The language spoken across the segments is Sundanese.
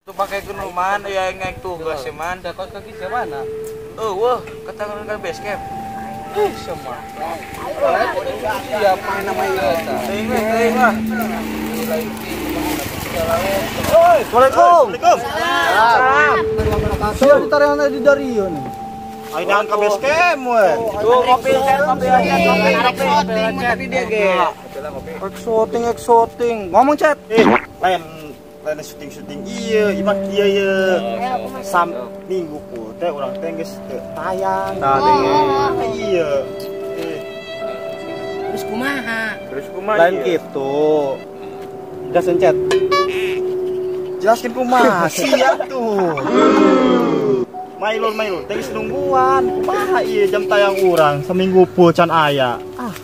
Tuh pakai genuman ya yang tugas man. Dakot kaki mana? Wah, ketangan ke base camp. Semua. Siap main nama eta. Teuing lah. Assalamualaikum. Waalaikumsalam. Siap ditarik di dari nih. Ayo ke base camp we. Tuh kopi kopi exoting tapi dia ge. Exoting exoting. Ngomong chat. Lain lain syuting-syuting iya, imah kieu ye. Sam minggu ku teh urang teh geus teu tayang. Tah iya. Terus kumaha? Terus kumaha? Lain kitu. Jelasin chat. Jelaskan kumaha siap tuh. Mailur teh geus nungguan. Kumaha ieu jam tayang urang seminggu full can aya. Ah.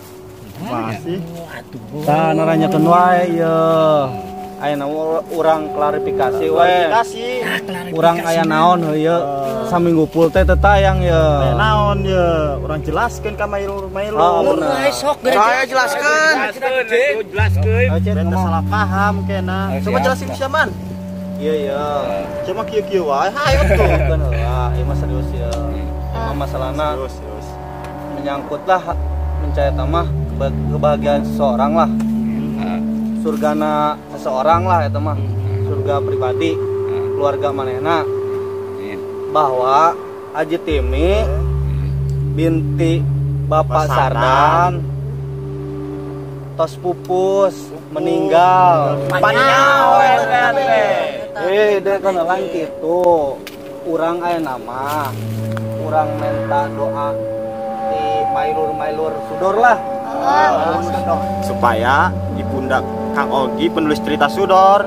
Masih. Tah naranyakeun wae ieu. Aya urang klarifikasi we. Urang aya naon heuh saminggu full teh teu tayang ye. Aya naon ye, urang jelaskeun ka mailur-mailur. Oh, bener. Sok saya jelaskeun. Jelaskeun. Beda salah paham kena. Coba jelasin sia man. Iya iya. Cuma kieu-kieu wae hayo tuh. Bukan heula, ieu mah serius ye. Ieu mah masalahna serius. Menyangkutlah mencaya tamah kebahagiaan seseorang lah. Surgana seseorang lah eta mah. Surga pribadi keluarga manehna. Bahwa Aji Timi binti Bapak Sardan tos pupus meninggal. Panyawe deh kan lain kitu. Urang aya nama. Urang minta doa di mailur-mailur sudor lah. Supaya ibunda Kang Ogi penulis cerita Sudor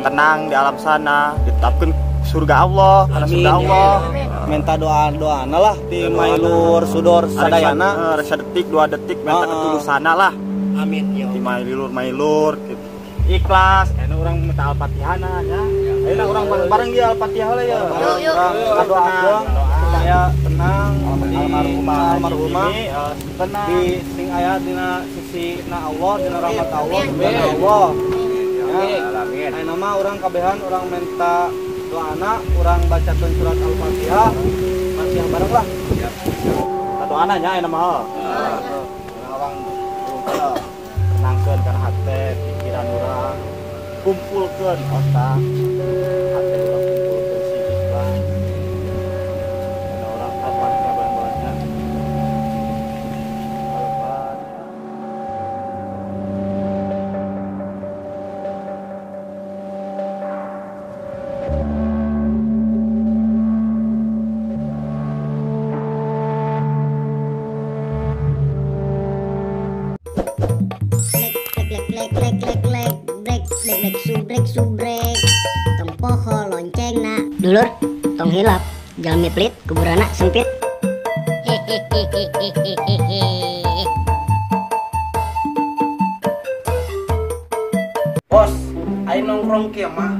tenang di alam sana, ditetapkan surga Allah, karena surga Allah. Minta doa-doana lah di mailur Sudor sadayana. Rasa detik, 2 detik minta ketulusana lah. Amin. Di mailur-mailur gitu. Ikhlas, enak orang minta Al-Fatihana ya. Enak orang bareng-bareng dia Al-Fatihah lah ya. Yuk, doa supaya tenang almarhumah tenang di sing aya dina sisi na Allah dina rahmat Allah subhanahu Allah. Amin. Aya nama urang kabehan urang minta doana, urang bacakeun surat Al-Fatihah. Fatihah bareng lah. Doana nya aya nama. Urang tenangkeun kana hate, pikiran urang, kumpulkeun otak, hate urang kumpulkeun si ikhlas. Orang Al-Fatihah bareng-barengnya. Al-Fatihah. Lek subrek subrek tong poho loncengna dulur tong hilap jalmi pelit kuburana sempit. Hehehehehehe. Bos, ayo nongkrong kieu mah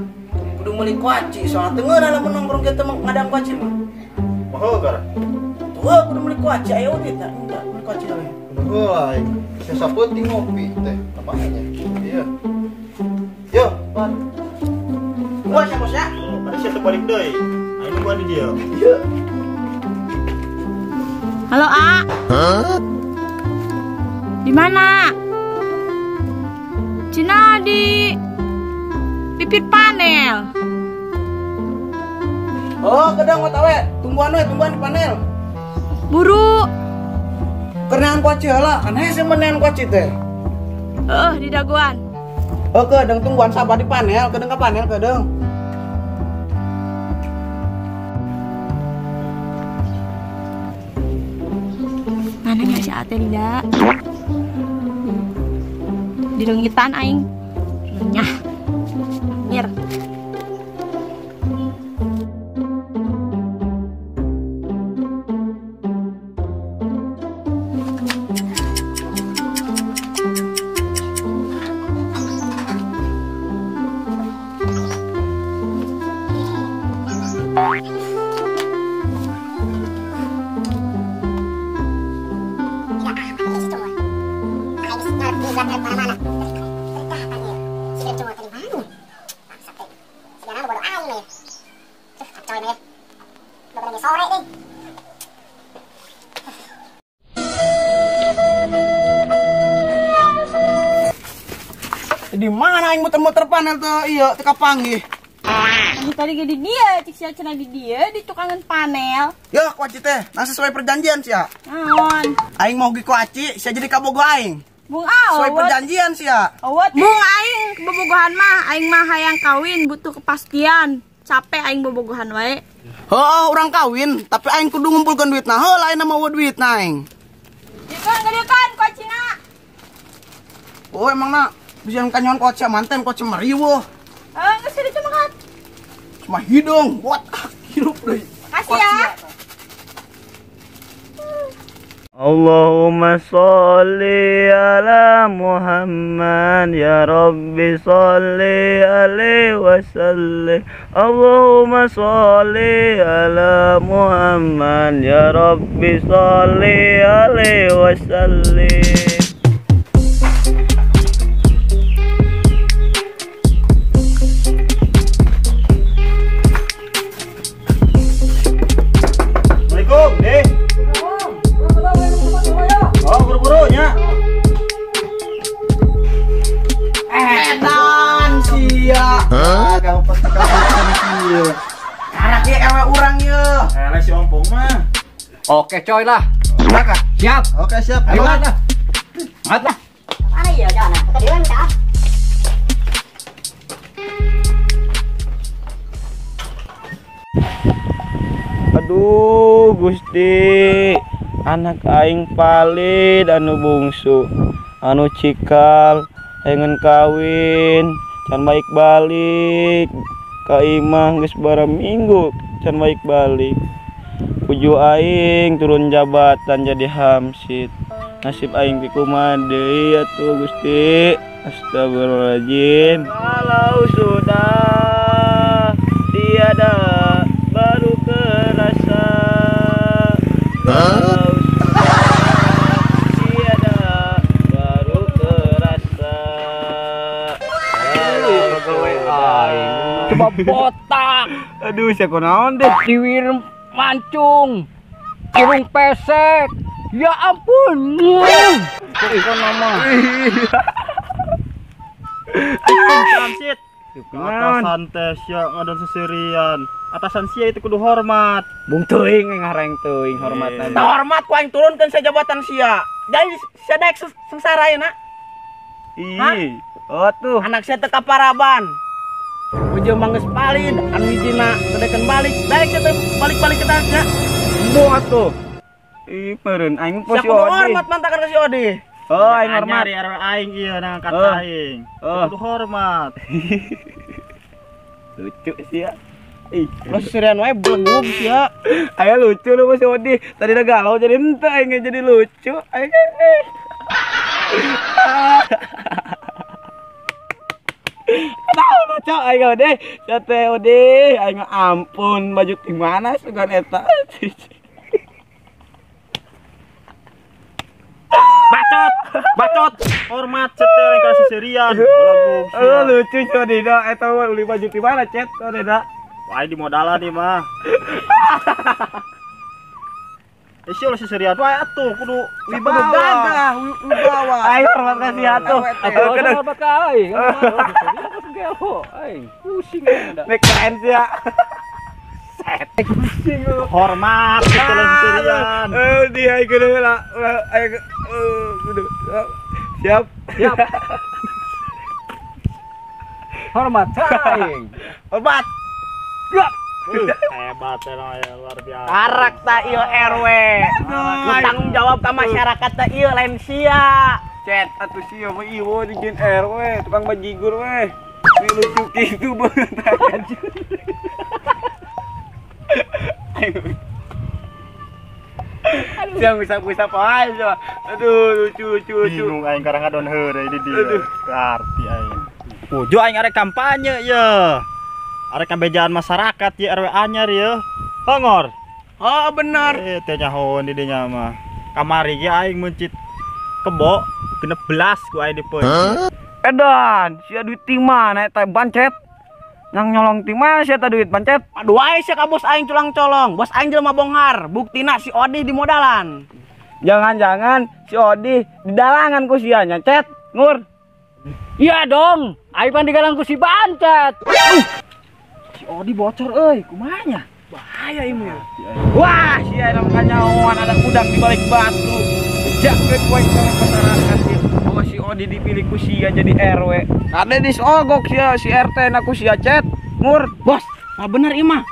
kudu meuli kuaci soalna teu ngeunah lamun nongkrong kieu teh ngadang kuaci mah. Poho gara. Tuh kudu meuli kuaci ayo kita meuli kuaci we. Heuh, sesa penting ngopi teh apanya? Iya. Yo, Pan. Gua ya, Bos ya. Ada siapa balik deui? Ayo nungguan di dia. Iya. Halo, A. Hah? Di mana? Cina di pipit panel. Oh, kedang mah tawe. Tungguan we, tungguan di panel. Buru. Kernean kuaci heula, kan hese menean kuaci teh. Heeh, di dagoan. Oke, kedeng tungguan sabar di panel, kedeng ke panel, kedeng. Mana nggak si Ate tidak? Di lengitan aing. Nyah. Mir. ini ya. Kacau ini ya. Udah lagi sore nih. Di mana aing muter-muter panel tuh iya teu kapanggih. Tadi ge di dia, cik sia cenah di dia di tukangan panel. Ya kuaci teh, nah sesuai perjanjian sia. Naon? Aing mau gi kuaci, sia jadi kabogo aing. Bung awet. Sesuai perjanjian sia. Awet. Bung aing bobogohan mah, aing mah hayang kawin butuh kepastian. Capek aing bobogohan wae. Heuh, urang kawin, tapi aing kudu ngumpulkeun duit nah. Heuh, lain mah eueuh duit nah aing. Dikeun geudeun kuacina. Oh, emang na bisa kanyon kuaci manten kuaci meriweuh. Heuh, geus dicemekat. Cuma hidung, buat hidup deh. Makasih ya. Allahumma sholli ala Muhammad ya Rabbi sholli alaihi wasallim. Allahumma sholli ala Muhammad ya Rabbi sholli alaihi wasallim. Assalamualaikum, deh. Oh, buru-buru nya. Edan sia. Kamu pasti kamu. Karak ye ewe urang ye. Eleh si ompong mah. Oke coy lah. Siap. Oke siap. Ayo lah. Mat lah. Mana iya jalan? Kita di mana ah? Aduh Gusti, anak aing palid anu bungsu, anu cikal, pengen kawin, can baik balik, ka imah geus bara minggu, can baik balik. Puju aing turun jabatan jadi hamsid. Nasib aing kumaha deui atuh Gusti. Astagfirullahaladzim. Kalau sudah tiada baru kerasa. Kalau sudah tiada baru kerasa. Coba botak. Aduh, siapa naon deh. Diwir mancung, irung pesek. Ya ampun. Kok nama. Transit. Atasan teh sia ngadon seserian. Atasan sia itu kudu hormat. Bung teuing ngareng teuing hormatan. Tah hormat ku aing turunkeun sia jabatan sia. Jadi sia daek sengsara ye na. Ih. Oh tuh. Anak sia teu kaparaban. Ujung mah geus palid, anu hijina teu dekeun balik. Daek sia teh balik-balik ke sia. Embung atuh. Ih, meureun aing mah si Odi. Hormat mantakan ka si Odi. Oh, aing hormat. Ari RW aing ieu nangkat aing. Kudu hormat. Lucu sih ya. Ih, lu seserian wae belegug sia. Aya lucu lu si Odi. Tadi udah galau jadi henteu aing jadi lucu. Aing. Tahu lucu aing Odi. Sia teh Odi, aing ampun baju di mana sugan eta. Bacot, bacot, hormat cetel yang kasih seserian. Lucu coy Dida, eta beli baju di mana cet, Dida? Wah, di modalan nih mah. Isi oleh seserian wae atuh kudu wibawa. Gagah, wibawa. Ayo hormat kasih atuh. Atuh hormat ka aing. Aing pusing Nek keren sih ya. Pusing lu. Hormat cetel yang seserian. Dia kudu lah. Ayo kudu. Siap. Siap. Hormat aing. Hormat. Hebat ya, luar biasa. Karak ta ieu RW. Nu tanggung jawab ka masyarakat ta ieu lain sia. Cet atuh sia mah ieu dijieun RW, tukang bajigur we. Ini lucu kitu banget. Siang bisa-bisa aja. Aduh, lucu lucu lucu. Bingung aing karang ngadon heureuy di dieu. Arti aing. Pujo aing arek kampanye ye. Arek kambejaan masyarakat ye RW anyar ye. Hongor. Oh bener. Teh nyahoan di dinya mah. Kamari ge aing meuncit kebo 16 ku aing dipeun. Edan, sia duit ti mana eta bancet. Yang nyolong ti mana sia ta duit pancet? Aduh wae sia ka bos aing culang colong. Bos aing jelema bonghar, buktina si Odi di modalan. Jangan-jangan si Odi di dalangan ku sia nya, Cet. Ngur. Iya dong, aing pan digalang ku si Bancet. Si Odi bocor euy, kumaha nya? Bahaya ieu mah. Wah, sia emang kanyahoan ada udang di balik batu. Jaket wae sama masyarakat sih. Oh, si Odi dipilih ku sia jadi RW. Kade disogok sia si RT na ku sia, Cet. Ngur. Bos, mah bener ieu mah.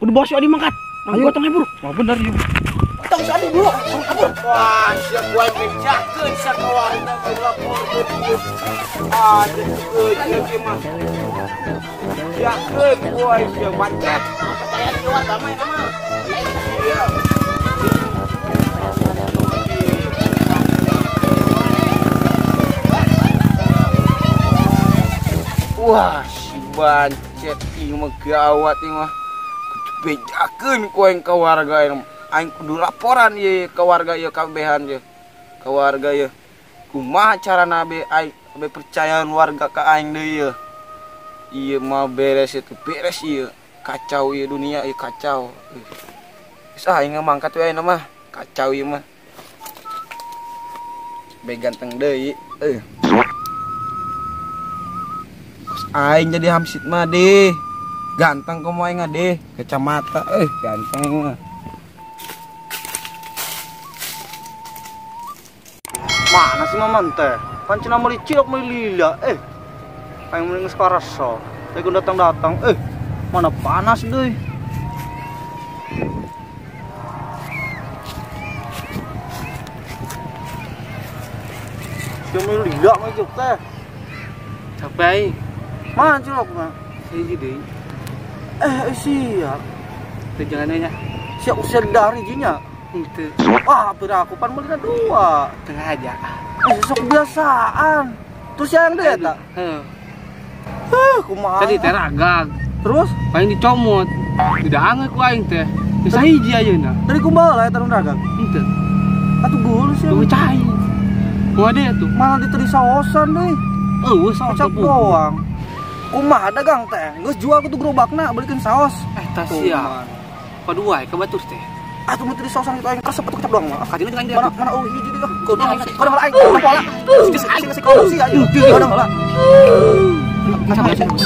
Kudu bos si Odi mangkat. Ayo gotong buru. Mah bener ieu. Tong si Odi buru. Kabur. Wah, sia gua bejakeun sia ka warga laporkeun ieu. Aduh, euy ieu mah. Jakeun gua sia Bancet. Percaya dewa damai mah. Iya. Wah, si Bancet ieu mah gawat ieu mah. Kudu bejakeun ku aing ka warga ieu. Aing kudu laporan ieu ka warga ieu kabehan ieu. Ka warga ieu. Kumaha carana be aing be percayaan warga ka aing deui ieu. Ieu mah beres itu beres ieu. Kacau ieu dunia ieu kacau. Geus ah aing mangkat we ayeuna mah. Kacau ieu mah. Be ganteng deui. Aing jadi hamsit mah deh. Ganteng komo aing deh, kacamata ganteng mah. Mana sih Maman teh? Kan cenah meuli cilok meuli lila Aing meuli geus karasa. Teh kun datang-datang mana panas deui. Sia meuli lila mah ieu teh. Capek. Mana cilok mah? Hiji deui. Sia. Teu jalannya nya. Sia usir dari jinya. Henteu. Wah, pira aku pan meulina dua. Tengah aja. Sok kebiasaan. Terus yang deui eta? Heeh. Kumaha? Tadi teh ragag. Terus paling dicomot. Didaangeun ku aing teh. Geus hiji ayeuna. Dari kumaha lah eta nu ragag? Henteu. Atuh geuleuh sia. Duh cai. Kumaha deui atuh? Malah diteri saosan deui. Eueuh saos kecap doang. Kumaha dagang teh? Geus jual ku tuh gerobakna belikeun saos. Eta sia. Padu wae ka batur teh. Atuh mun teu saosan kitu aing resep atuh kecap doang mah. Kajina jeung aing teh. Mana eueuh hiji deui. Kudu heula aing pola. Sing sing korupsi aing. Kudu heula.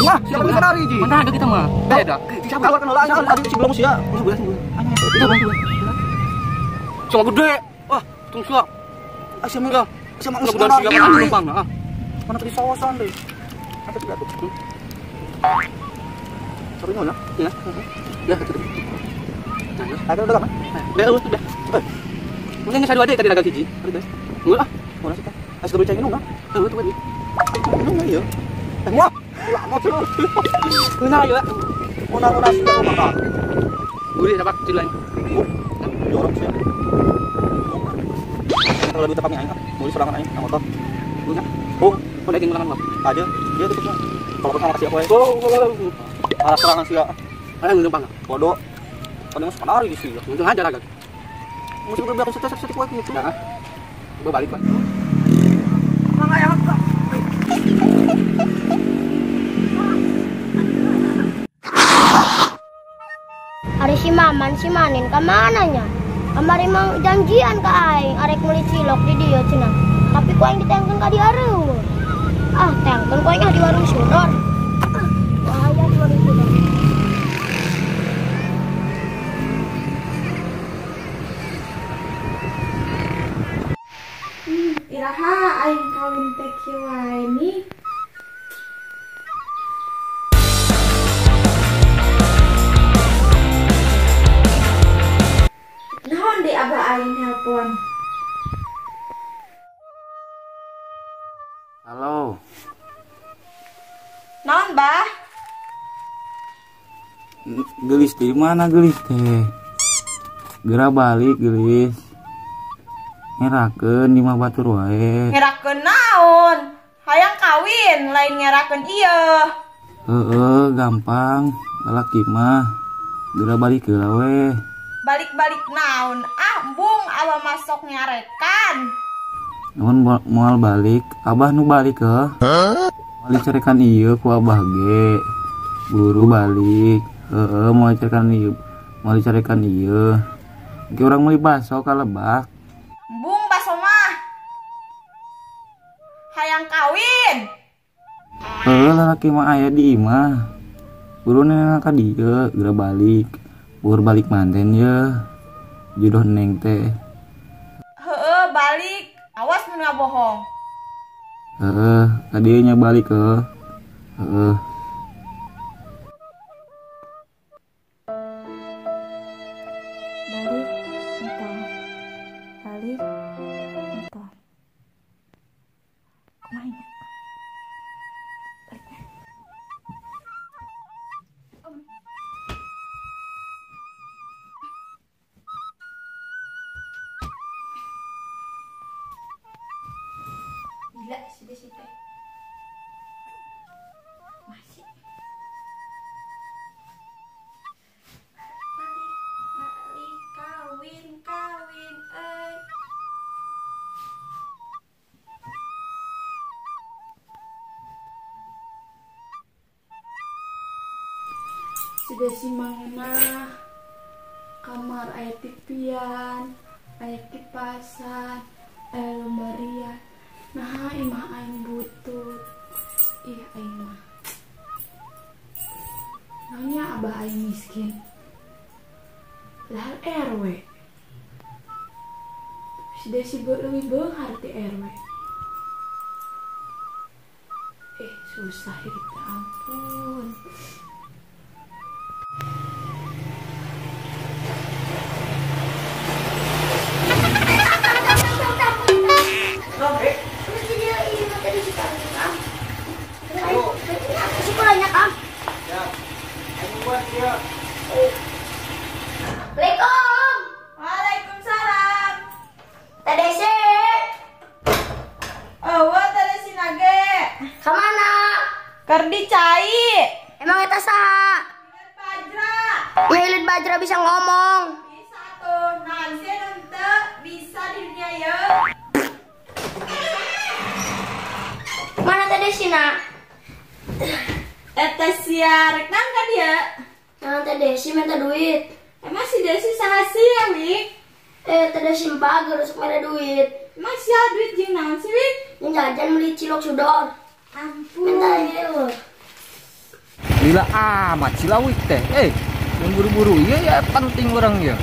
Wah, siapa bisa lari ji? Mana ada kita mah. Beda. Keluarkan heula aing tadi si belum sia. Cuma gede. Wah, tung sia. Ah sia mah. Sia mah numpang ah. Mana tadi saosan deui. Ada tiga tuh. Sorry nyonya. Ya. Ya, itu. Ada udah kan? Udah, udah. Mungkin geus dua deui tadi dagang hiji. Enggak ah. Mana sih teh? Asa kudu cai minum ah. Heuh, tuh tadi. Minum ieu. Teh wah. Lama tuh. Kuna ieu. Una-una sudah makan. Gurih dapat cilan. Jorok sih. Kalau duit kami aing, meuli sorangan aing na motor. Guna. Oh, udah jeung ulangan mah. Aja, dia tutup. Kalau sama kasih aku aja. Oh, arah serangan sih ya. Ayo numpang. Bodoh. Kalau masuk lari sih ya. Untung aja raga. Mesti udah biar satu kuat gitu. Nah. Gua balik, Pak. Mang ayah kak. Ari si Maman si Manin ka mana nya? Kamari mang janjian ka aing arek meuli cilok di dieu cenah. Tapi ku aing ditengkeun ka dieu. Ah, tengkeun ku aing di warung Sudor. Bahaya di warung Sudor. Iraha aing kawin teh kieu wae nih. Naon deui abah aing nelpon? Halo. Naon, Bah? Gelis di mana gelis teh? Geura balik gelis. Ngerakeun di mah batur wae. Ngerakeun naon? Hayang kawin, lain ngerakeun ieu. Heeh, gampang. Lalaki mah geura balik heula we. Balik-balik naon? Ah, embung abah masuk nyarekan. Namun moal balik, abah nu balik heuh. Balik carekan ieu ku abah ge. Buru balik. Heeh, mau dicarikan ieu. Mau dicarikan ieu. Engke urang meuli baso ka Lebak. Embung baso mah. Hayang kawin. Heeh, lalaki mah aya di imah. Buru neng ka dieu, geura balik. Buru balik manten ye. Jodoh neng teh. Heeh, balik. Awas mun ngabohong. Heeh, ka dieu nya balik heuh. Heeh. Balik entah. Balik entah. Kumaha nya? Balik. Gila si Desi teh. Masih. Balik, balik, kawin, kawin, eh. Si Desi mah kamar aya tipian, aya kipasan, aya lemarian. Nah, imah aing butut. Ih, aing mah. Nanya abah aing miskin. Padahal RW. Si Desi leuwih beunghar ti RW. Susah hidup, ampun. Assalamualaikum. Waalaikumsalam. Teh Desi. Eueuh Teh Desi nage. Ka mana? Keur di cai. Emang eta saha? Ilit Bajra. Ya Ilit Bajra bisa ngomong. Bisa tuh. Naon sih nu henteu bisa di dunia ieu. Mana Teh Desi na? Eta sia rek nang ka dieu? Nah, Teh Desi minta duit. Emang si Desi saha sih ya, Wik? Teh Desi bager sok mere duit. Emang sia duit jeung naon sih, Wik? Yang jajan beli cilok sudor. Ampun. Minta ieu. Lila amat si Lawik teh. Yang buru-buru iya ya penting orang ya.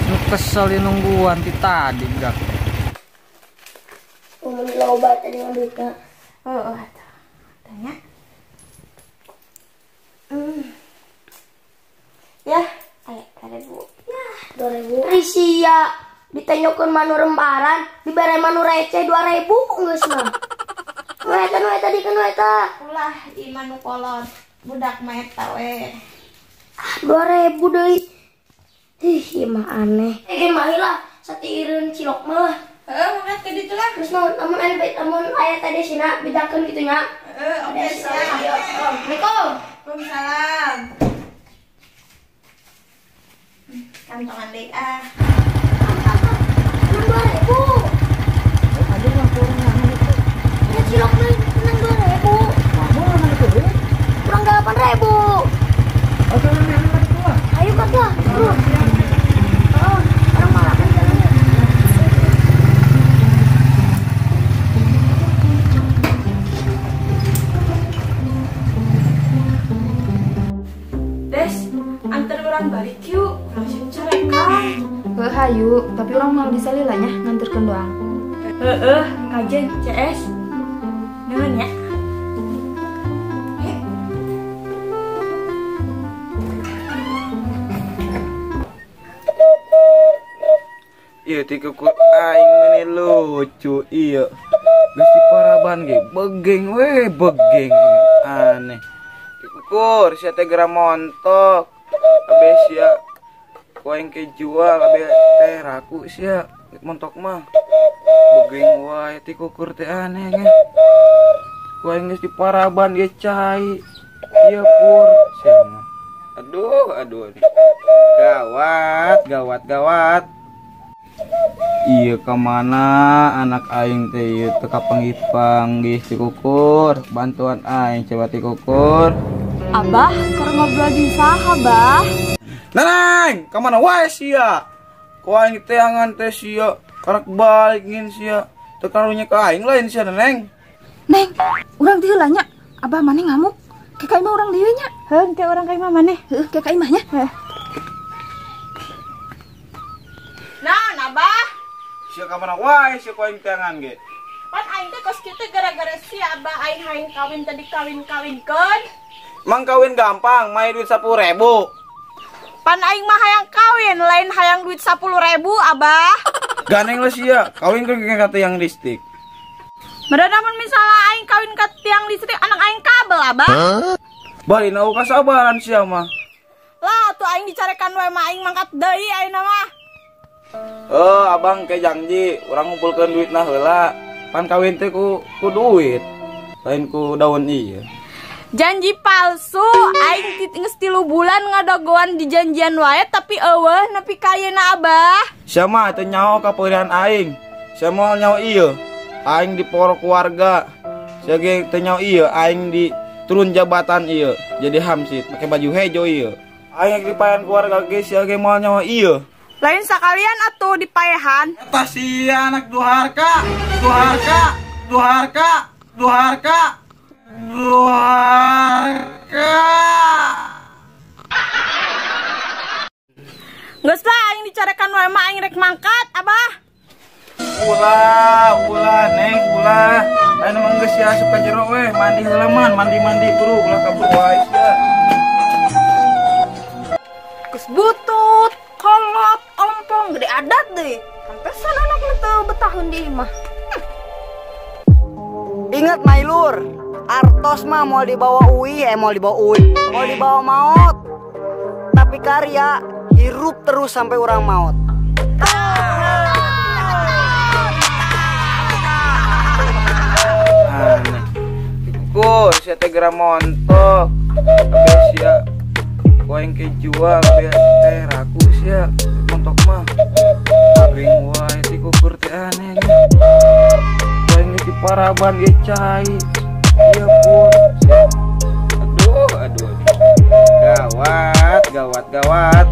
Nu kesel ya nungguan ti tadi budak. Mun loba tadi duitna. Heeh, tanya. Ya, aya 2000. Nah, 2000. Risia ditanyakeun manu rembaran, dibere manu receh 2000 geus mah. Nu eta nu eta dikeun nu eta. Ulah ieu nu kolot. Budak mah eta we. Ah, 2000 deui. Ih, ieu mah aneh. Ge mah lah satiireun cilok mah. Heeh, mangga ke ditu lah. Terus namun aya lamun aya tadi sina bedakeun kitu nya. Heeh, oke siap. Assalamualaikum. Waalaikumsalam. Kantongan deui ah. 2000. Aduh, mah kurang naon itu. Ya cilok mah menang 2000. Mah itu deui. Kurang 8000. Oh, kurang naon itu lah. Ayo kat lah. Bro. Oh, orang malakan jalannya. Des, antar orang balik yuk. Langsung carekan. Heuh hayu, tapi orang mau disalila nya nganterkeun doang. Heeh, kajen CS. Nuhun ya. Ieu ti kuku aing meni lucu ieu. Geus diparaban ge begeng we begeng aneh. Tikukur sia teh geura montok. Abe sia ku aing ke jual abe teh raku sia montok mah. Begeng wae tikukur teh aneh ge. Ku aing geus diparaban ge cai. Ieu pur sia mah. Aduh aduh. Gawat gawat gawat. Iya kemana anak aing teh ieu teu kapanggih-panggih tikukur bantuan aing coba tikukur. Abah, keur ngobrol jeung saha, Bah? Neneng, ka mana wae sia? Ku aing teangan teh sia, karak balik ngin sia. Teu karunya ka aing lain sia, Neneng. Neng, urang teh heula nya. Abah maneh ngamuk. Ke ka imah urang deui nya. Heuh, ke urang ka imah maneh. Heuh, ke ka imah nya. Heuh. Naon, Abah? Sia ka mana wae sia ku aing teangan ge? Pan aing teh kos kitu gara-gara sia Abah aing hayang kawin tadi kawin-kawinkeun. Mang kawin gampang, main duit 10.000. Pan aing mah hayang kawin, lain hayang duit 10.000, Abah. Ganeng lah sia, kawin ke ka tiang listrik. Meureun namun misalnya aing kawin ka tiang listrik, anak aing kabel, Abah. Huh? Bari na kasabaran sia mah. Lah, tuh aing dicarekan wae mah aing mangkat deui ayeuna mah. Oh, abang ke janji, urang ngumpulkeun duitna heula. Pan kawin teh ku duit, lain ku daun ieu. Janji palsu, aing geus 3 bulan ngadagoan di janjian wae tapi eueuh nepi ka ayeuna, Abah. Sia mah teu nyaho ka peurihan aing. Sia moal nyaho ieu. Aing diporo keluarga. Sia ge teu nyaho ieu, aing di turun jabatan ieu, jadi hamsid, make baju hejo ieu. Aing dipaehan keluarga ge sia ge moal nyaho ieu. Lain sakalian atuh dipaehan. Eta sia anak durhaka, durhaka, durhaka, durhaka. Durhaka. Geus lah aing dicarekan wae mah aing rek mangkat, Abah. Ulah, ulah neng, ulah. Aing mah geus sia asup ka jero we, mandi heula man, mandi-mandi buru ulah kabur wae sia. Geus butut, kolot, ompong, gede adat deui. Pantesan anakna teu betahun di imah. Ingat Mailur, artos mah mau dibawa ui, mau dibawa ui, mau dibawa maut. Tapi karya hirup terus sampai orang maut. Aneh. Kukur, sia teh geura montok. Kabeh sia ku aing kejual kabeh teh raku sia montok mah. Gering wae ti kukur teh aneh. Ku aing di paraban ge cai. Iya pun. Aduh, aduh, aduh. Gawat, gawat, gawat.